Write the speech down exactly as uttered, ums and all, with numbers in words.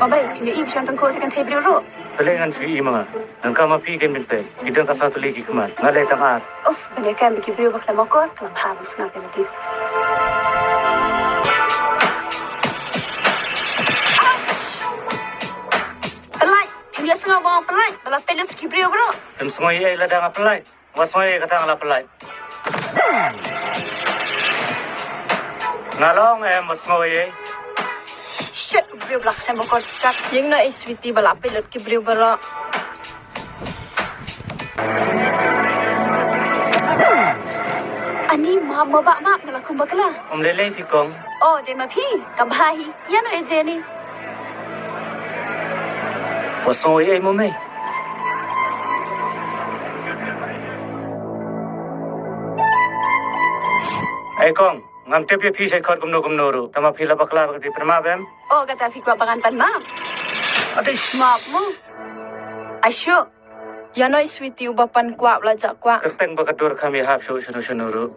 Ma balei phim ïohi ba shu wan tyngkhuh sa kan thei briew ruh? Balei ngan shu ïohi ma nga? Nangta ma phi kin pynpei. Phi don ka saw tylli ki khmat, nga leh tang ar. Uff, balei kam ki briew ba khlem akor, khlem ha ban sngap ïa lade. Pynlait, phim ïohsngew ba ong pynlait, ba la peit lut sa ki briew baroh. Phim sngew ei ei lada nga pynlait. Nga sngew ei kata nga la pynlait. Nga la ong em, nga sngew ei ei. Shit, u briew ba la khlem akor sat. Ïeng noh ei sweetie, ba la peit lut ki briew baroh. Ani ma, ma ba ma, nga la kum bakla. Ym lei lei phi kong. Oh, dei ma phi, ka bha hi. Ïa no e Jenny. Wa song ei mo me. Ei kong, ngam tip ïa phi sa khot kumno kumno ruh. Tangba phi la bakla ba phi pynmap em? Oh, kata phi kwah ba ngan pynmap. Ati map mo. Ai shuh. Ïa no ei sweetie, uba pan kwah la jah kwah. Kyrteng ba ka dur kham ïahap shuh shano shano ruh.